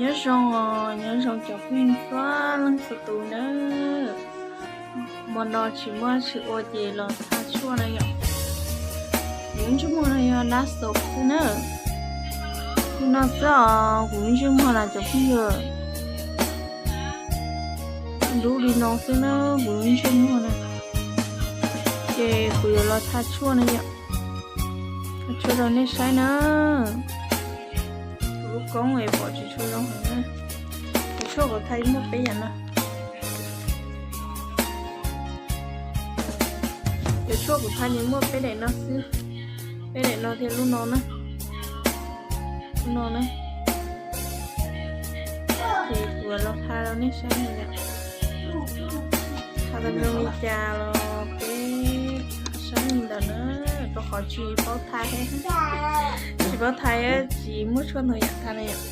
Nyob zoo os, nyob zoo cov phooj ywg txhua leej txhua tus nawb. Hmo no tsis muaj tsis ua ces los tha tshuaj na yom. Kuv lub ntsej muag no yog dab xaus xwb na. Li no xwb os, kuv lub ntsej muag na cov phooj ywg. Dub li no xwb na, kuv lub ntsej muag na. Ces kuv yuav los tha tshuaj na yom. Tha tshuaj rau nej saib na. Kuv lub koob es pom tsis tshua zoo heev na. Cov tshuaj kuv tha muaj peb yam no. Cov tshuaj kuv tha ces muaj peb daim no xwb. Peb daim no thiab lub no na. Lub no na. Ces kuv los tha rau nej saib na yom. Tha tau zoo li cas los peb saib li ntawd na, rau qhov tsis paub tha thiab. Tsis paub tha thiab tsis muaj tshuaj ntau yam tha na yom.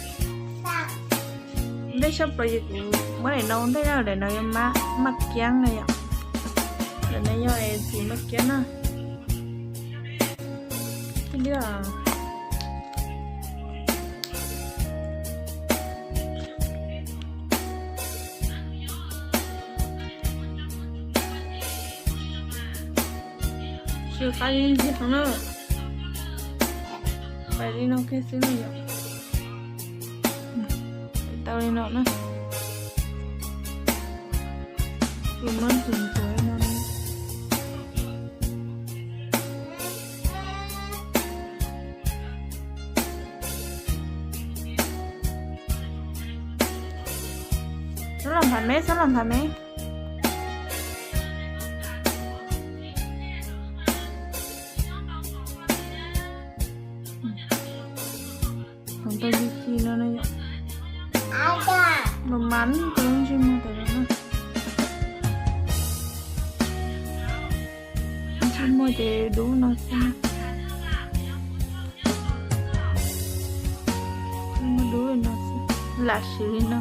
Ntej sab plaws ces kuv muab daim no ua ntej na, daim no yog maj kiab na yom. Daim no yog es txiv maj kiab na. Ib lwm Sw qab ib ntsis heev na. Pais li no kiag xwb na yom. Tau li no na. Kuv muab ntxuav ntxuav li no. Xob los nphav me, xob los nphav me. Hov tau ci ci no na yom. Mas mas tau ntsej muag tas no na. Ntsej muag ces dub no xwb. Ntsej muag dub li no xwb, lam siv li no.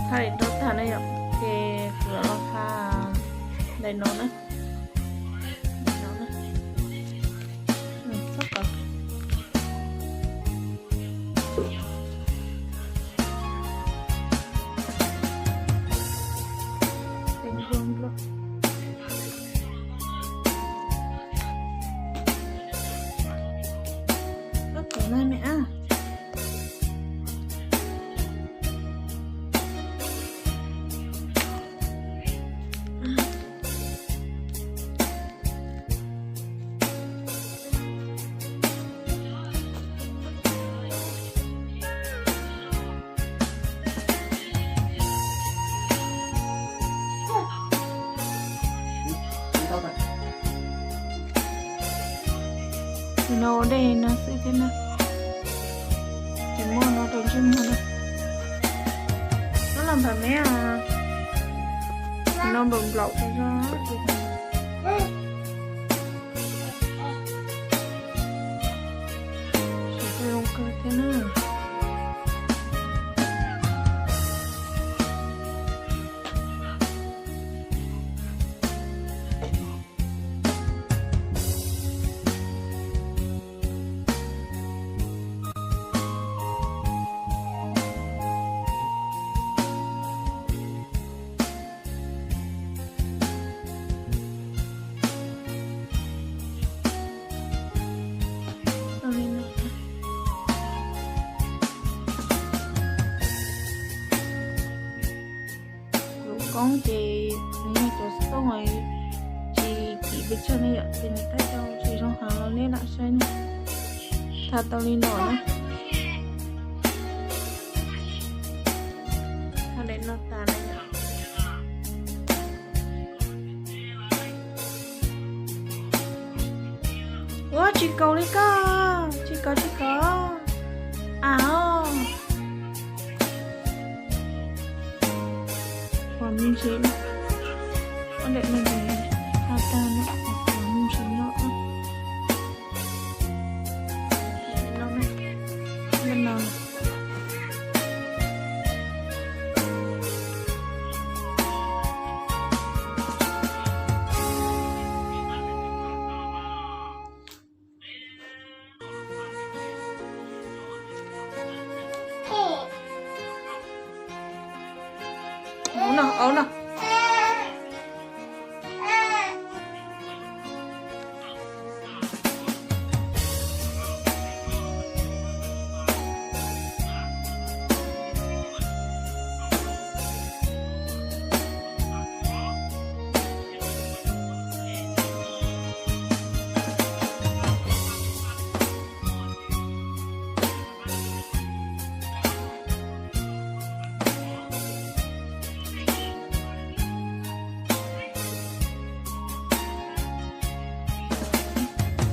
Tha daim no tag na yom, ces kuv los tha daim no na. Daim no na. Txhob kov. Txhob kov na me ab. Ces no ua dej no xwb thiab na. Ces muab no rau ntsej muag na. Xob los nphav me os. No nplaum nplaum rau zog. Siv tau zoo kawg thiab na. Lub koob ces nws yog cov xov tooj tsis kim pes tsawg ne yom, ces nws thaij tau tsis zoo heev los nej lam saib na. Tha tau li no na. Tha daim no tas na yom. Ua tsis kaus li koj, tsis kaus tsis kaus. Av os. Ua me ntsis, ua daim no ces tha tag na, ua me ntsis no.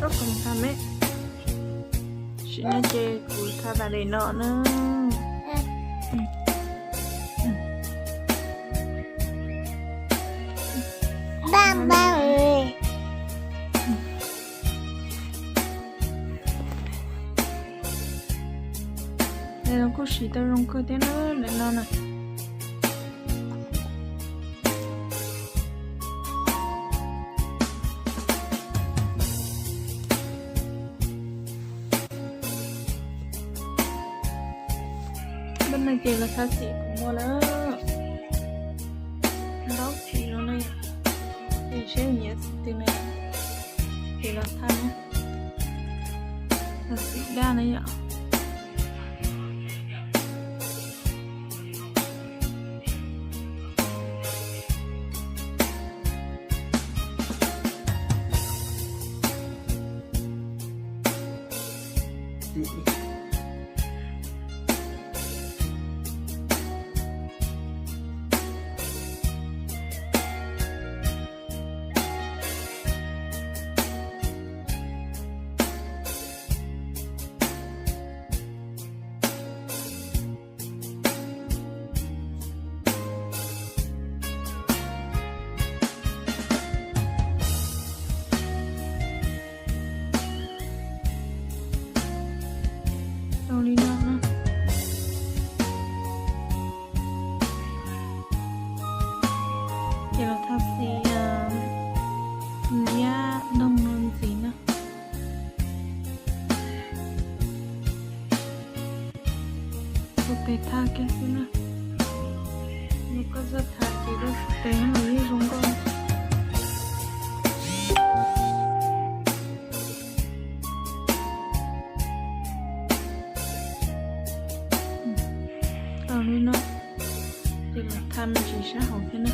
Kom tha me. Sim no ces kuv tha tas daim no na. Daim no kuj siv tau zoo kawg thiab na, daim no na. Npaj no ces los tha xim kuv muag na. Ntaub xim no na, ces seb nyiam xim twg na, ces los tha na. Tha xim daj na yom. Tau li no na. Ces los tha xim liab ntoog no ntxiv na. Ua tes tha kiag xwb na. Yog koj txawj tha ces koj tes los yeej zoo nkauj. Tau li no, ces los tha me ntsis sab hauv thiab na.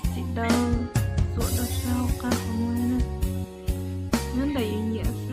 Txiv dawb xuam rau sab hauv qab qhov muag na. Nyob ntawm yus nyiam xwb.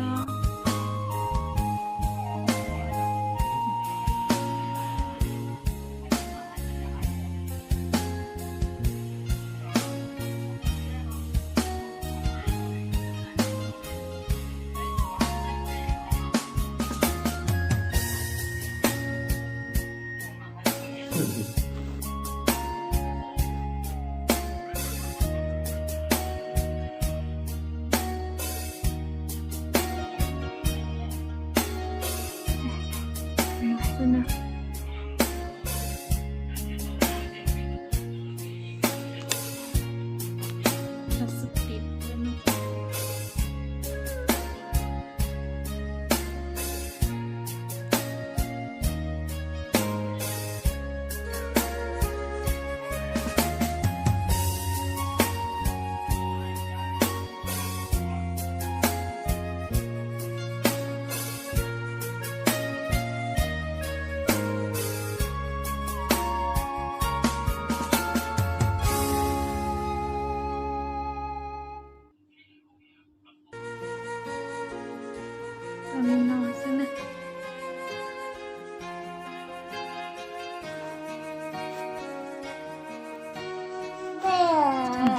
Li no xwb na.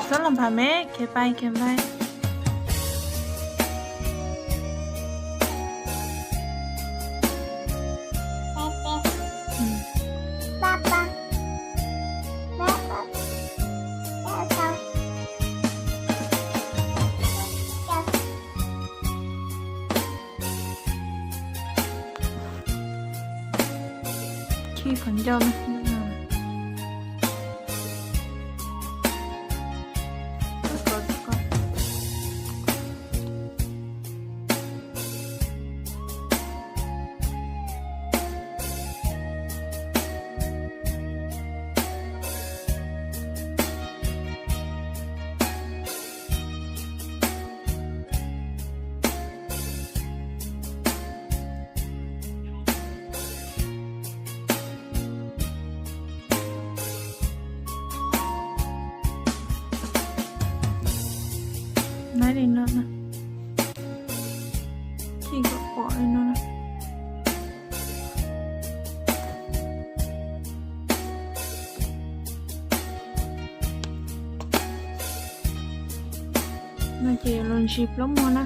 Xob los pham me, khiav pais khiav pais. Khi qhov ncauj na. Li no na, khij kom pom li no na. No ces yuav los ntsis plaub muag na.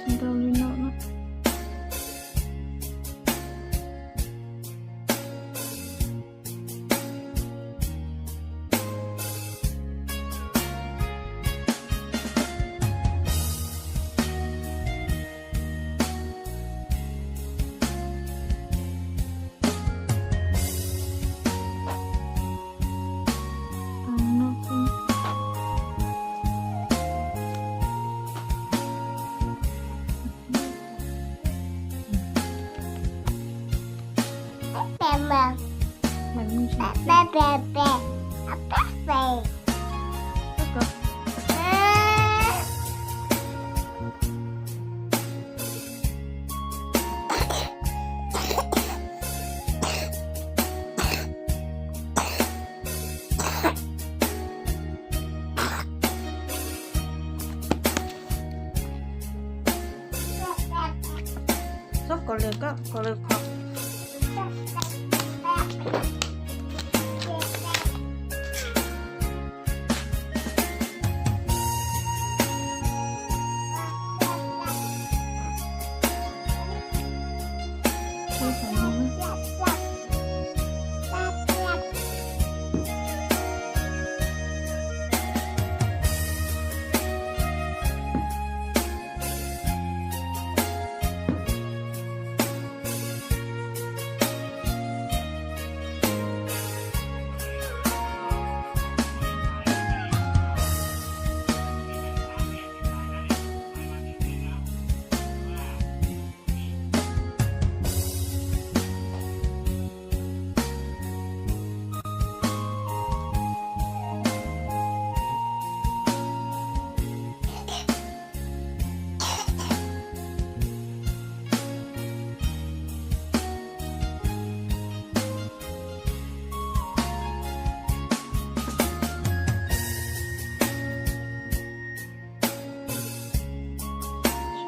Ntau li no na. Txhob kov lawm, kov lawm qhov.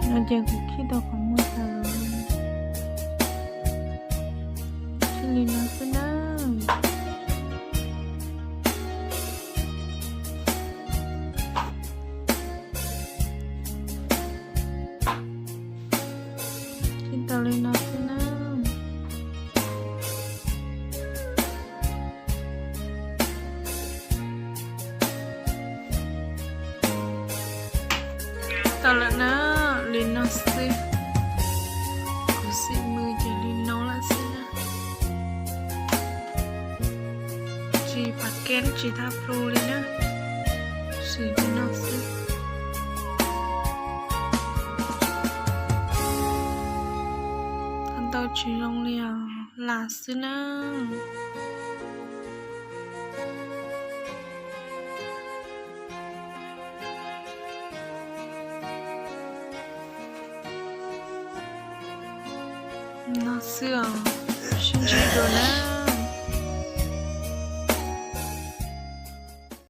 No ces kuv khij tau qhov muag tas lawm. Khij li no xwb na. Khij tau li no xwb na. Tau lawm na, li no xwb. Kuv xim mws ces li no lawm xwb na. Tsis pab keb tsis tag plu li na. Xim li no xwb. Tau tsis zoo li os, lam xwb na. No xwb os, sib ntsib dua na.